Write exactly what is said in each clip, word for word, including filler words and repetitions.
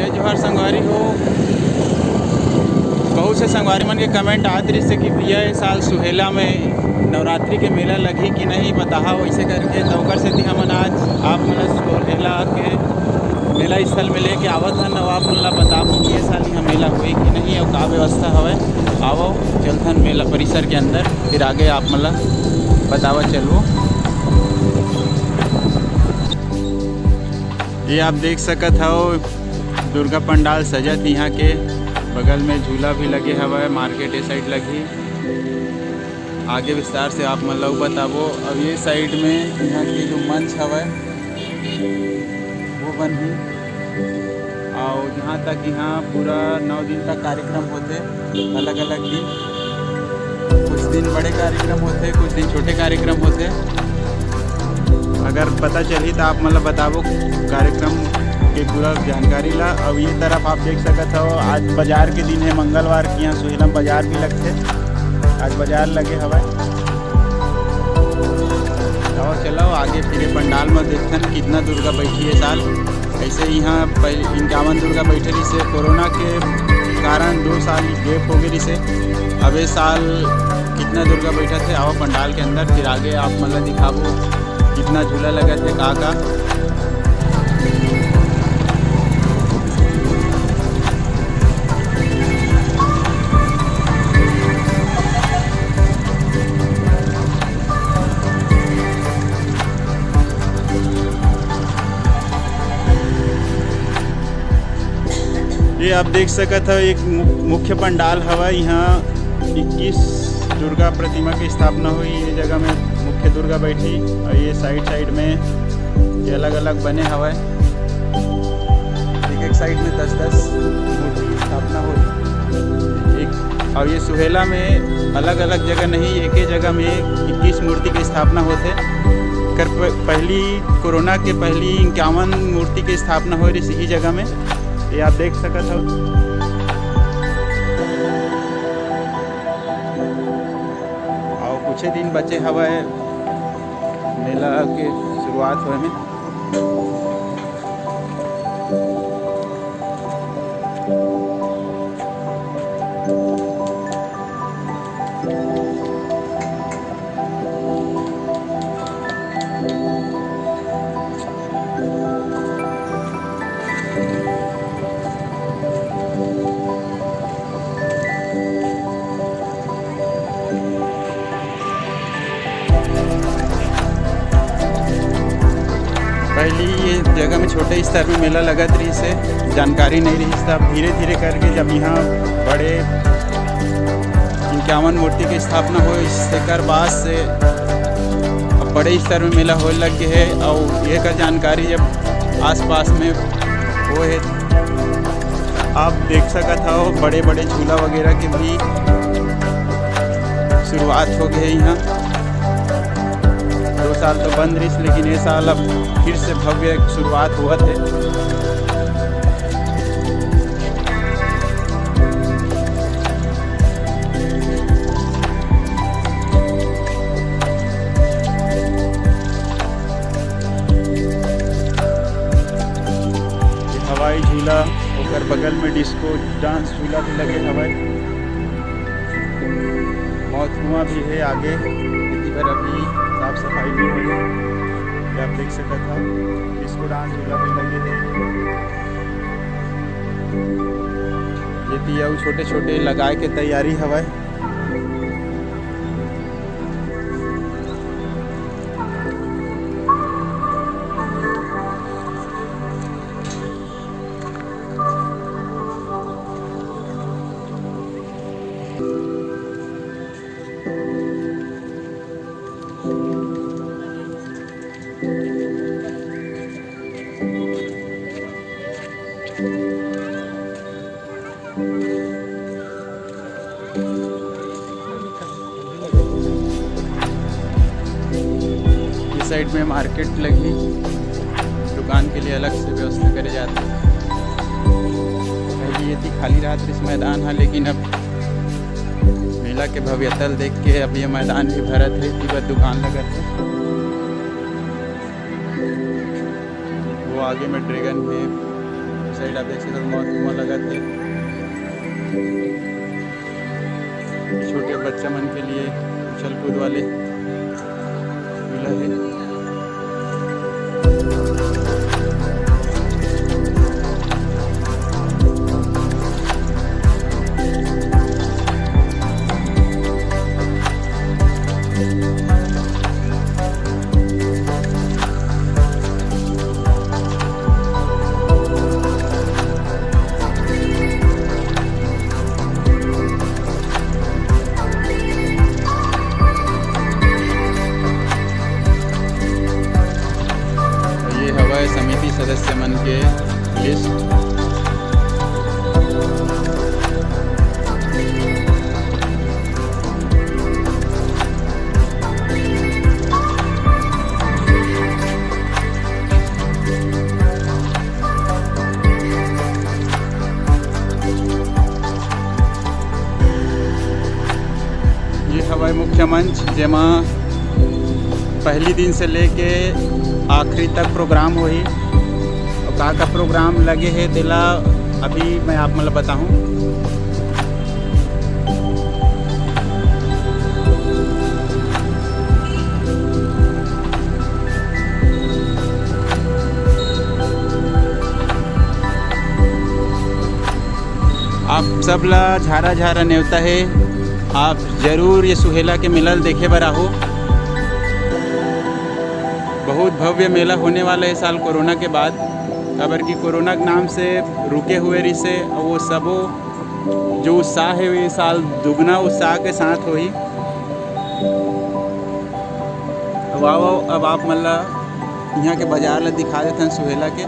जोहार संगवारी हो। बहुत से संगवारी मन के कमेंट आत रहिस हे कि भैया, ये साल सुहेला में नवरात्रि के मेला लगही कि नहीं, बताहा वैसे करके। तो ओकर सेती हमन आज आप मन ला सुहेला के मेला स्थल में लेके आवत हन, अउ आप मन ला बताबो कि ये साल यहाँ मेला होही कि नहीं, अउ का व्यवस्था हवय। आवो, चलथन मेला परिसर के अंदर, फिर आगे आप मन ला बतावत चलबो। ये आप देख सकत हव, दुर्गा पंडाल सजत इहाँ के, बगल में झूला भी लगे हवय। मार्केट ए साइड लगही, आगे विस्तार से आप मन ला बताबो। अब ये साइड में इहाँ के जो मंच हवय वो बनही, अउ जहाँ तक इहाँ पूरा नौ दिन तक कार्यक्रम होथे, अलग-अलग दिन, कुछ दिन बड़े कार्यक्रम होथे, कुछ दिन छोटे कार्यक्रम होथे। अगर पता चलही त आप मन ला बताबो कार्यक्रम के पूरा जानकारी ला। अउ ये तरफ आप देख सकत हव, आज बाजार के दिन हे, मंगलवार के यहाँ सुहेला बाजार भी लगथे। आज बाजार लगे हवय। अउ चलो आगे फिर ये पंडाल में देखथन कितना दुर्गा बैठी है साल। ऐसे यहाँ पहले इक्यावन दुर्गा बैठे रहिस हे, कोरोना के कारण दो साल गैप हो गए रहिस हे। अब ये साल कितना दुर्गा बैठा थे, आवा पंडाल के अंदर, फिर आगे आप मन ला दिखाबो कितना झूला लगा थे, का का। ये आप देख सकत हव, एक मु-, मुख्य पंडाल हवय। यहाँ इक्कीस दुर्गा प्रतिमा की स्थापना होही। ये जगह में मुख्य दुर्गा बैठी अउ ये साइड साइड में ये अलग-अलग बने हवय। एक एक साइड में दस दस मूर्ति की स्थापना होही। एक, अउ ये सुहेला में अलग-अलग जगह नहीं, एके जगह में इक्कीस मूर्ति की स्थापना होथे। कर प-, पहली कोरोना के पहली इक्यावन मूर्ति की स्थापना होए रहिस इही जगह में, ये आप देख सकत हव। अउ कुछ दिन बचे हवय मेला के शुरुआत होए में। पहली ये जगह में छोटे स्तर में मेला लगत रहिस हे, जानकारी नहीं रहिस, तब धीरे धीरे करके जब यहाँ बड़े इक्यावन मूर्ति के स्थापना होइस, तेकर बाद से अब बड़े स्तर में मेला होए लग गए हे। अउ एकर जानकारी जब आसपास में होए हे, आप देख सकत हव, बड़े-बड़े झूला वगैरह के भी शुरुआत हो गए इहाँ। दो साल तो बंद रहिस, लेकिन ये साल अब फिर से भव्य शुरुआत होवत हे। ये हवाई झूला, ओकर बगल में डिस्को डांस झूला भी लगे हवय। मौत कुआं भी हे आगे, एती बर अभी साफ सफाई नहीं होई हे। ये आप देख सकत हव, डिस्को डांस झूला भी लगे हे। ये भी अउ छोटे-छोटे लगाए के तैयारी हवय। इस साइड में मार्केट लगही, दुकान के लिए अलग से व्यवस्था करे जाथे। पहले ये थी खाली रहत रहिस मैदान हा, लेकिन अब मेला के भव्यता ल देख के अब ये मैदान भी भरत हे, एती बर दुकान लगत हे। वो आगे में ड्रैगन हे, साइड आप देख सकते हो, मौत कुआं लगा थे। छोटे बच्चा मन के लिए उछल कूद वाले झूला है। ये हवय समिति सदस्य मन के लिस्ट। ये हवय मुख्य मंच, जेमा पहली दिन से लेके आखिरी तक प्रोग्राम होही। अउ का का प्रोग्राम लगे हे, तेला अभी मैं आप मन ल बताहूँ। आप सब ला झारा झारा नेवता हे, आप जरूर ये सुहेला के मेला ल देखे बर आहू। बहुत भव्य मेला होने वाला है इस साल कोरोना के बाद, काबर कि कोरोना के नाम से रुके हुए रिसे, वो सबो जो उत्साह है, ये साल दुगना उत्साह के साथ होही। अब आओ, अब आप मन ला यहाँ के बाजार ला दिखा देथन सुहेला के।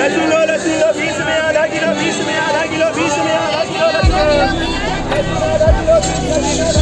लस्सी लो, लस्सी लो, बीस में आधा किलो, बीस में आधा किलो, बीस में आधा किलो लस्सी लो।